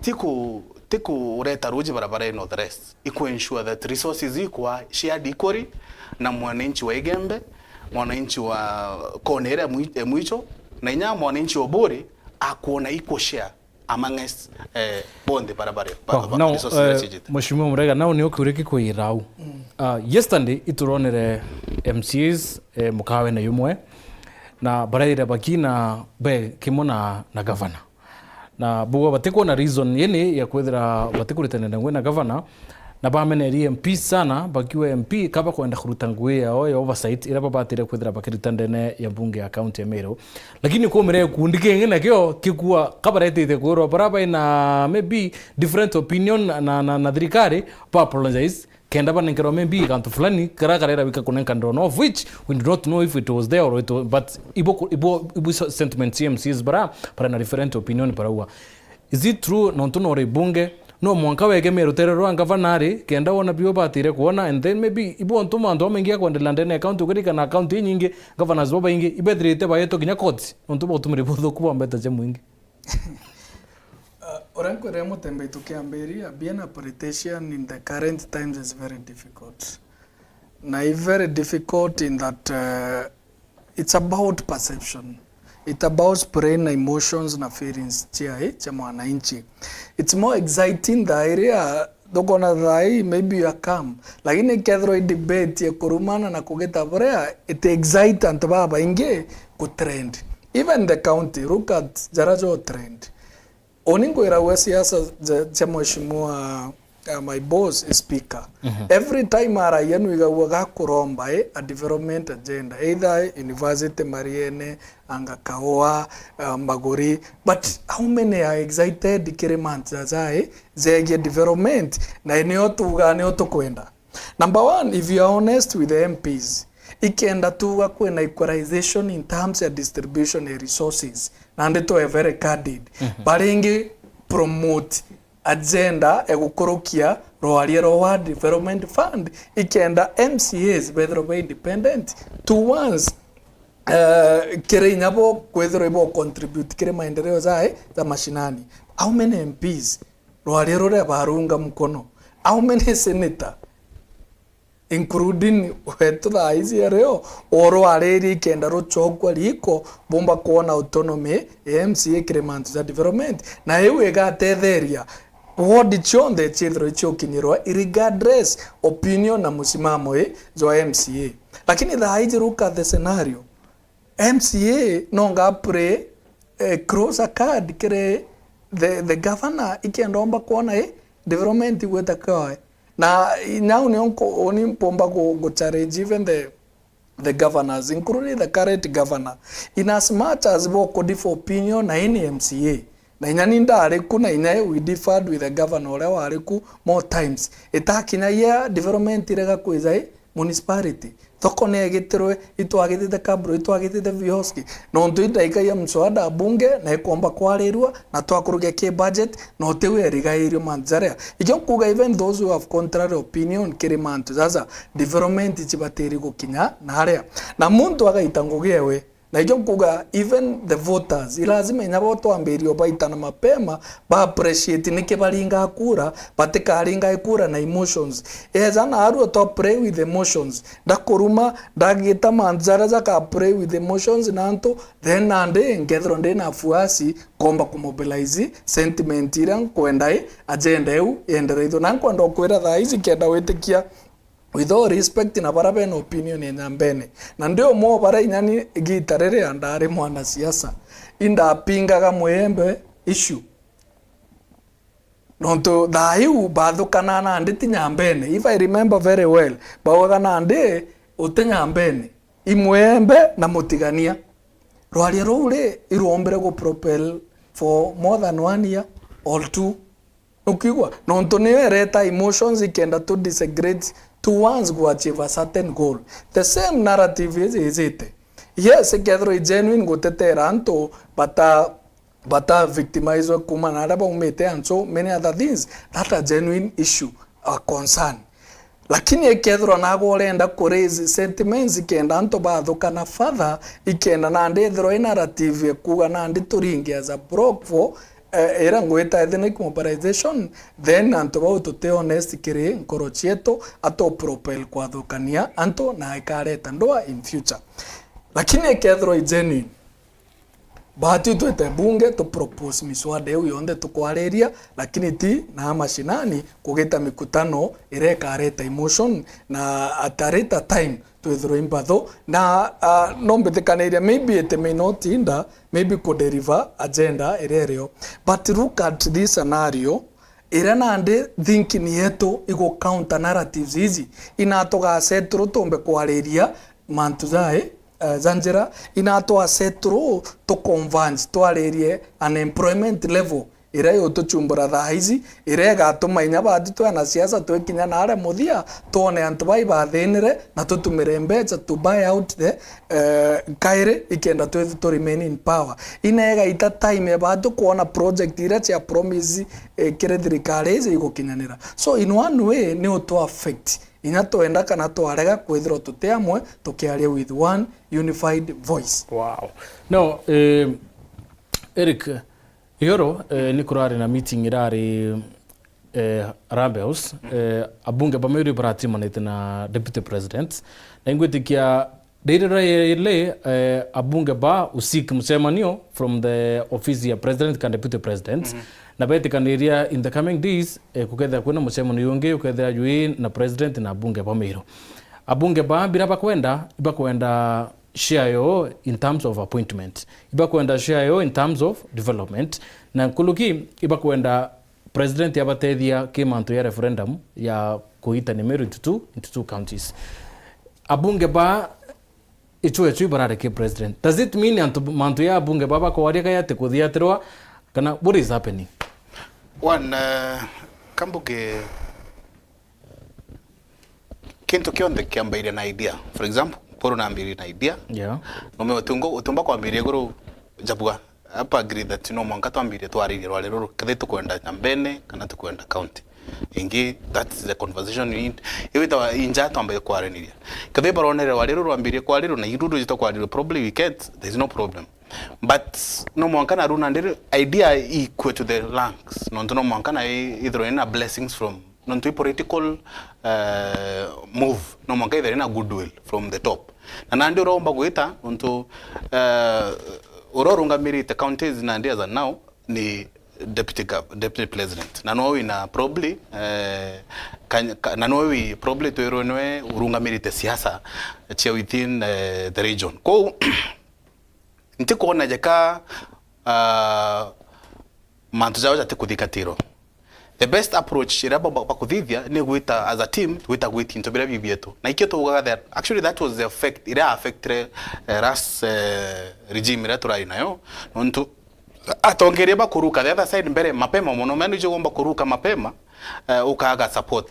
ti ku-, ti kureta ruji barabarene or the rest. I ku ensure that resources ikwa shared equally, na mwananchi wa Igembe, mwananchi wa kona iria mwi-, e mwicho, na inya mwananchi wa Buri akuona equal share amongst, eh, bonthe barabara, ba-, wow, ba-, now, resources iria eh, ciijite. Mheshimiwa Murega, nau ni ukiuriki kwira au. Mm. Ah, yesterday ituronere M C As, eh, mukawene yumwe, na baraira bakina be kimwe na, na gavana. Na bugwa batikwona reason yene ya kwithira batikuritanira ngugi na gavana, na bamenerie M Ps sana, bakiuga M P kaba kwenda kuruta ngugi yao ya oversight iria babatire kwithira bakirita ndene ya mbunge ya kaunti ya Meru. Lakini kumire gikundi kingi nakio kikua kabaretite kwirwa bara baina maybe different opinion na, na, na thirikari, ba apologize, kenda banenkerwa maybe gantu fulani kara karera wika kunenkanirwa, no, of which we do not know if it was there or it was, but ibo ku-, ibo, ibo so-, sentiments C M Cs bara, bara na different opinion barauga. Is it true? Nontu no ri bunge, no mwanka wegemee rutere rwa ngavana ari, kenda wona bio batire kuona, and then maybe ibo ontu mantu amaingi akwendelea ndene ya county, ukirikana county inyingi, governors babaingi ibethirite baetwo kinya courts nontu bautumire buthuku bwa mbeta cia mwingi. Uh, uria nkwirire Mutembeito kiambiria, being a politician in the current times is very difficult. Na i very difficult in that, uh, it's about perception. It about playing na emotions na feelings cia, eh, cia mwananchi. It's more exciting thaa iria thukona thaa ii, maybe you are calm. Lakini kethirwa i debate ya kurumana na kugita buria, it excite antu babaingi ku trend. Even the county, look at jaria jo trend. Uni ngwiragua siasa cia, cia mheshimiwa, uh, my boss, speaker. Mhm. Every time aragia nwigagua gakuromba, eh, a development agenda. Either university Mariene, anga Kaua, uh, Maguri. But how many are excited kiri mantu jaja, eh, jegie development? Na nio tuga, nio tukwenda. Number one, if you are honest with the M Ps, ikenda tuga kwina equalization in terms ya distribution ya resources, nandi twe very candid. Mhm. Baringi promote agenda ya gukurukia rwaria rwa Development Fund, ikenda M C As bethirwe ba independent to once, eh, kiri inya bo kwithirwa ibo contribute kiri maendeleo ja, eh, ja mashinani. How many M Ps rwaria ruria barunga mkono? How many senator, including wetu thaa ici ario, urwaririe ikenda ruchokwa riko, bumba kwona autonomy ya M C A kiri mantu ja development? Na iu igatetheria ward cionthe ciithirwe iciokinyirwa regardless opinion na musimamo i jwa M C A. Lakini thaa iji, look at the scenario. M C A nonga play, eh, closer card kiri the, the governor, ikenda omba kwona, eh, development igwita kioe. Na nyau nio nko-, uni mpomba gu-, gu challenge even the, the governors, including the current governor. In as much as bo ku differ opinion na any M C A, na inya ni ndari ku, na inya we differed with the governor uria wari ku more times, itakinyagia development irega kwija i municipality. Thoko ni egitirwe, itwagitite kabro, itwagitite vioski. Nontu indaikagia mswada bunge na ikomba kwarirua, na twakurugia ki budget, na uti we erigairio mantu jaria. Ikio nkuga, even those who have contrary opinion kiri mantu jaja, development cibatiri gukinya naria. Na muntu agaita ngugi ewe. Na ikio nkuga, even the voters, i lazima inya bo twambirie ubaita na mapema, ba appreciate niki baringa kura, batikaringa kura na emotions. Eja na arua to play with emotions. Ndakuruma, ndagita mantu jaria jaka play with emotions na antu, then nandi nkethirwa ndi na fuasi, komba kumobilize sentiment iria nkwenda i agenda iu iendereithwe. Na nkwenda ukwira thaa ici kenda witikia, with all respect, na bara bena opinion ya nyambene. Na ndi umwe o bara inya ni igita riria ndari mwanasiasa, indapingaga Muyembe issue. Nontu thaa iu bathukanaa nandi ti Nyambene. If I remember very well, baugaga nandi uti Nyambene, imwembe na mutigania. Rwaria ruu ri, irwombire gu propel for more than one year or two. Ukiigua? Nontu niyo ireta emotions ikenda tu disagree towards gu achieve a certain goal. The same narrative iji ijite. Yes, ikethirwa i genuine gutetera antu bata bata victimizwe kuuma na aria baumite and so many other things, that a genuine issue, a concern. Lakini ikethirwa nagwe urenda ku raise sentiments ikenda antu bathukana further, ikenda nandi ithirwa i narrative ya kuuga nandi turinge as a block for, eh, ira ngwita ethnic mobilization, then antu bau tuti honest kiri nkoro cietu, atu propel kwathukania antu na ikareta ndwaa in future. Lakini ikethirwa i genuine, Baatwi twite bunge tu propose miswada iu yonthe tukwariria, lakini ti na mashinani kugita mikutano iria ikareta emotion na at a later time twithirwe i mbatho. Na, ah, no mbithikaniria, maybe it may not hinder, maybe ku deliver agenda iria irio. But look at this scenario, iria nandi thinking yetu igu counter narratives ici, ina tugasettle tumbe kwariria mantu jai, eh, ja njira, ina twasettle tu converge twaririe unemployment level iria igutuchumbura thaa ici, iria igatuma inya baatwi twi anasiasa twikinya naria muthia, twone antu bai bathinire na tutumire mbeca to buy out the, eh, nkairi ikenda twi tu remain in power. Ina igaita time ya baatwi kwona project iria cia promise, eh, kiri thirikari iji igukinyanira. So in one way ni utu affect. Inya twenda kana twarega, kwithirwa tuti amwe tukiaria with one unified voice. Wow. No, eh, Eric, Iguru, eh, ni kurari na meeting irari, eh, Harambee House, eh, abunge ba Meru baratimanite na Deputy President. Na ingwitikia riri ri, eh, abunge ba usik mucemanio from the office ya President kana Deputy President. Mhm. Na betikaniria in the coming days, eh, kukethira kwina mucemanio ungi ukethira jwi na President na abunge ba Meru. Abunge ba bira bakwenda, ibakwenda share yo in terms of appointment. Ibakwenda share yo in terms of development. Na nkuruki ibakwenda president abatethia ki mantu ya referendum ya kuitania Meru into two, into two counties. Abunge ba ichwe chu ibarare ki president. Does it mean antu, mantu ya abunge ba bakwaria kaya ati kuthiatirwa, kana what is happening? One, uh, kambuge Kintu kionthe kiambaire na idea. For example, Paul naambirie na idea. Yeah. Nume utungo, utumba kwambiria iguru jabua. Hapa agree that no mwanka twambirie twaririe rwari ruru. Kethe tukwenda Nyambene, kana tukwenda county. Ingi, that's the conversation we need. Iwita inja twambaire kwaraniria. Kethe baronere rwari ruru rwambirie kwariru na iruru jito kwariru, probably we can't. There's no problem. But no mwanka na runa ndiri idea ikue to the lungs. Nontu no mwanka na i-, ithirwe na blessings from nontu i political, eh, move, no mwanka ithere na goodwill from the top. Na nandi uraumba gwita, nontu, eh, uria urungamirite counties nandi as a now ni deputy gov-, deputy president. Na no wina probably, eh, ka-, ka-, na no wi probably twirwe niwe urungamirite siasa cia within, eh, the region. Kou, ntikwona jeka, ah, mantu jao jatikuthikatirwa. The best approach iria ba-, ba-, bakuthithia ni gwita as a team, gwita gwita into biria bibietu. Na ikio tuugaga that, actually, that was the effect, iria affectire, eh, last, eh, regime iria turari nayo. Nontu atongeria bakuruka the other side mbere mapema mono, mena icio gomba kuruka mapema, eh, ukaaga support.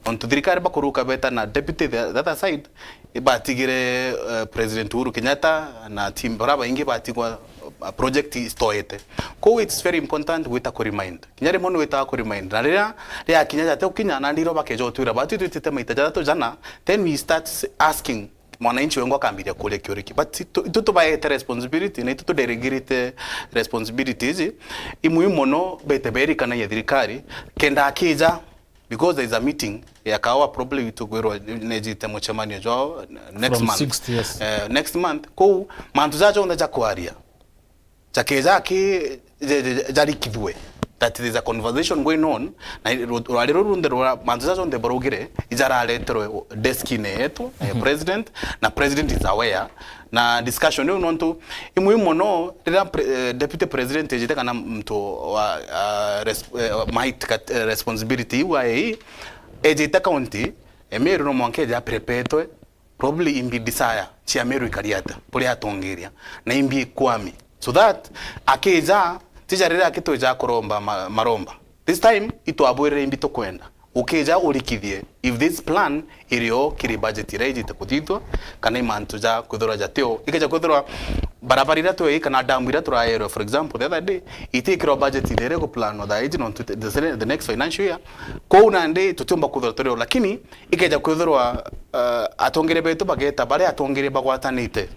Nontu thirikari bakuruka beta na deputy the, the other side, ibatigire, eh, President Uhuru Kenyatta na team bara baingi batigwa, eh, project istoete. Kou it's very important gwita ku remind. Kinya rimwe ni witaga ku remind. Na riria riakinya jate ukinya, na ndiro bakeja utwira, batu twitite maita jathatu jana, then we start asking mwananchi wengwa akambiria kuria kiuria ki. But itu, itu tubaete responsibility, na itu tudelegate responsibilities, imwe mono bete berikanagia thirikari, kenda akija, because there is a meeting ya Kahawa probably itugwirwa nejite mucemanio jwao next month. From sixth, yes. Eh, next month, kou mantu jaja onthe ja kwaria. Jakeja aki, ja-, ja-, jarikithue. that there is a conversation going on, na ru-, rwari ruru runthe rwa mantu jaja jonthe barugire, ijarareterwe desk-ini yetu, eh, president, na president is aware, na discussion iu nontu imwe mono, riria pre-, eh, deputy president ejite kana muntu wa, ah, res-, eh, might kat-, eh, responsibility iu aei, ejite county, Emiru no mwanka eje aprepetwe, probably imbi desire cia Meru ikari atia, buria atongeria, na imbi ikwami. So that, akija, tija riria akitwija kuromba ma-, maromba. This time, itwabwirire imbi tukwenda. Ukija urikithie, if this plan irio kiri budget iria ijite kuthithwa, kana i mantu ja kwithirwa jatio. Ikeja kwithirwa barabara iria twei, kana damu iria turaerwe, for example, the other day, itikirwa budget iria iri kuplanwa thaa iji, nontu the, the next financial year. Kou nandi tutiumba kwithirwa turio, lakini ikeja kwithirwa, uh, atongeria betu bageta baria atongeria bagwatanite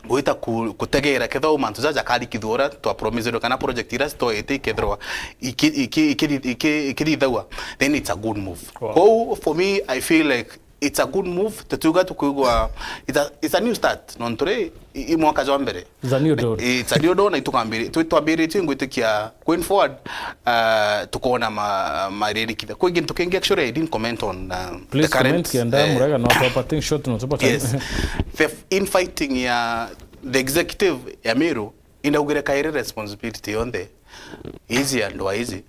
gwita ku-, kutegera kethirwa mantu jaja jakarikithua uria twa promisirwe kana project iria citoete ikethirwa iki-, iki-, ikiri-, iki-, ikirithagua, then it's a good move. Wow. Kou for me, I feel like it's a good move. Tutiuga tukwigua, it's a, it's a new start. Nontu ri, i, i mwaka jwa mbere. It's a new dawn. It's a new dawn, na itukambiri-, twi-, twambiritie ngwitikia going forward, uh, tukona ma-, maririkithia. Kwi gintu kingi, actually, I didn't comment on, uh, the Please comment, current, kienda, eh, Murega, no tupatie short, no tupatie. Yes. The f-, infighting ya the executive ya Meru, indaugire kairi responsibility yonthe iji andu a iji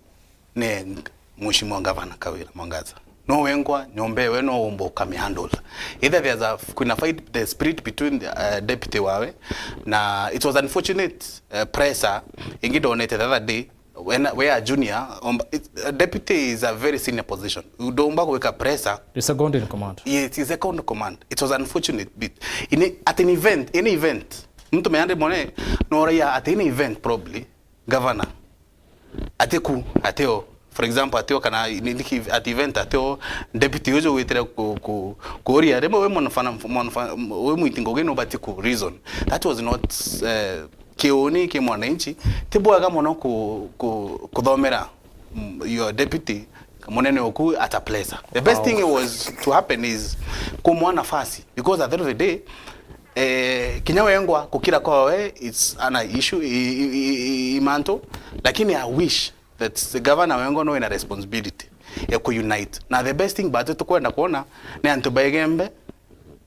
ni Mheshimiwa Gavana Kawira Mwangaza. No wengwa nyomba ewe no umba ukamihandle. Either there's a, kwina fight, the spirit between the, uh, deputy wawe, na it was unfortunate, uh, pressure ingi ndonete the other day when, where a junior, um, it, a deputy is a very senior position. Ndumba gwika pressure. He's second in command. Yes, he's second in command. It was unfortunate, but in a, at an event, any event, mtu meande mone, no raia at any event probably, governor atiku, atio, for example, atio kana ni-, niki at event atio, deputy uju witire ku-, ku-, kuria, rimwe we mwana fana, mwana fa-, we mwiti ngugi no bati ku reason. That was not, eh, kiuni ki mwananchi. Ti bwega mono ku-, ku-, kuthomera, mm, your deputy, munene oku at a pleasure. The best thing was to happen is kumwa nafasi, because at the end of the day, eh, kinya wengwa kukira kwawe, it's an issue, i, i, i, i, i mantu, lakini I wish that the governor wengwa no ina responsibility ya ku unite. Na the best thing batu tukwenda kuona ni antu ba Igembe,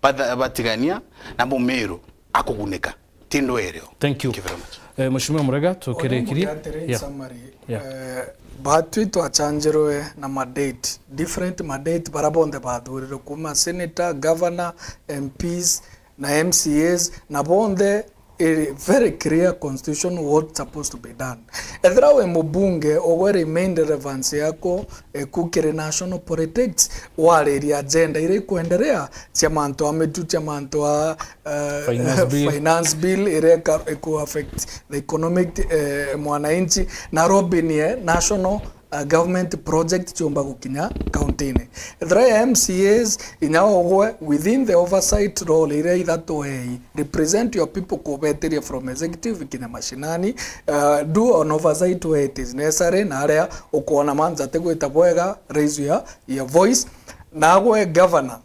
batha-, batigania, na Mumiru akugunika. Ti ndwerio. Thank you. Thank you very much. Eh, Mheshimiwa Murega, tukirikirie. Atiri, in summary, yeah, eh, batwi twachanjirwe na ma date, different ma date, bara bonthe bathurirwe kuma senator, governor, M Ps, na M C As, na bonthe iri very clear constitution what's supposed to be done. Ethira wi mubunge, ugwe remain relevance yako eku kiri national politics, wariria agenda iria ikwenderea cia mantu a mitu, cia mantu a, eh, finance bill, finance bill iria ika-, iku affect the economic, eh, mwananchi, na robinie national uh, government project ciumba gukinya county-ini. Ethira ya M C As, inya ugwe within the oversight role iria ithatu ei, represent your people kubeteria from executive kinya mashinani, uh, do an oversight where it is necessary, na aria ukwona manza tigwita bwega, raise your, your voice. Nagwe governor,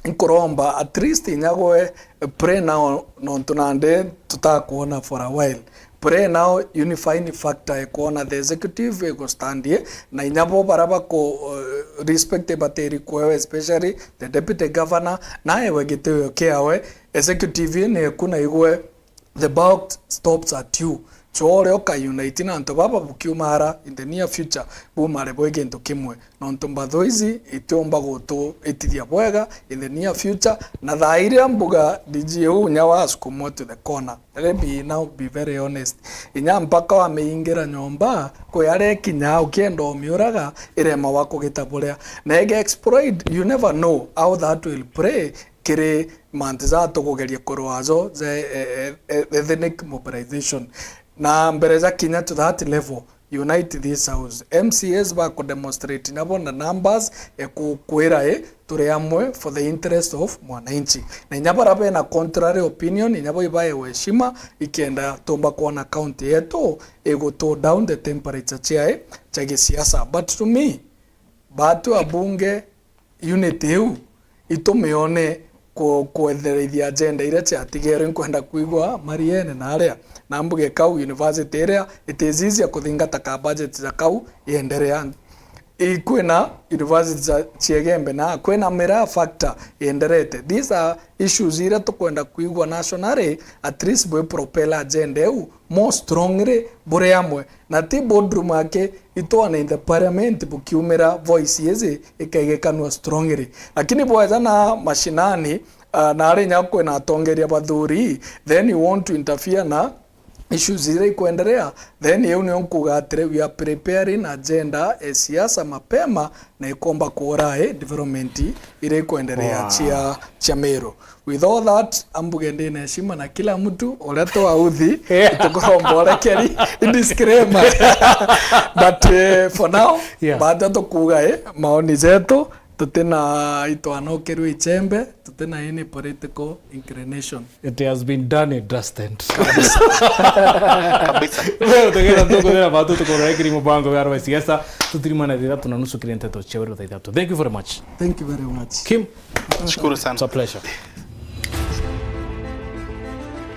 nkuromba at least inya gwe pray now, nontu nandi tutakwona for a while. Pray now, unifying factor ikwona the executive igustandie, na inya bo bara baku, uh, respect batiri kwewe, especially the deputy governor, naewe gitio kiawe, executive ni eku na igwe, the buck stops at you. Chore uka unite na antu baba bukiumara in the near future, bumare bwe gintu kimwe. Nontu mbatho ici itiumba gutuitithia bwega in the near future, na thaa iria mbuga D G uu nya wasukumwa to the corner. Let me now be very honest. Inya mpaka wamiingira nyomba, kwi aria ikinya ukienda umiuraga, irema wa kugita buria. Na ege exploit, you never know how that will play kiri mantu ja tukugeria kurwa jo ja, eh, eh, eh, ethnic mobilization. Na mbere ja kinya to that level, unite this house. M C As ba ku demonstrate nabo na numbers, eh, ku-, kwira, eh, turi amwe for the interest of mwananchi. Na inya bara bena contrary opinion, inya bo ibaewe heshima, ikenda tumba kwona county yetu igutu down the temperature cia, eh, cia gisiasa. But to me, batu abunge unit iu itumione ku-, kwetherithia agenda iria ciatigerwe. Nkwenda kwigua Mariene na aria, na mbuge kau university iria it is easier kuthingata ka budget ja kau ienderea. I, kwina university ja Chiegembe na kwina Miraa factor ienderete. These are issues iria tukwenda kwigua nationally, at least bwi propel agenda iu more strongly buri amwe. Na ti boardroom ake, itwana in the parliament bukiumira voice iiji ikaigekanua strongly. Lakini bweja na mashinani, ah, na ari nya kwina atongeria bathuri, then you want to interfere na issues iria ikwenderea, then iu nio nkuga atiri, we are preparing agenda e siasa mapema na ikomba kuura i development iria ikwenderea Wow. cia, cia Meru. With all that, ambuge ndina heshima na kila mtu uria twauthi, Yeah. tukuromba urekeri, disclaimer. But, eh, for now, Yeah. baada tukuga, eh, maoni jetu, tutina itwanokerwe ichembe, tutina any political inclination. It has been done and dusted. Kabisa. Wewe utegera ntuku thera batu tukorore kiri mubango wa R Y C S, tutirimane thira tunanusu kiri nteto cia weru thaa ithatu. Thank you very much. Thank you very much. Kim, Shukuru sana. It's a pleasure.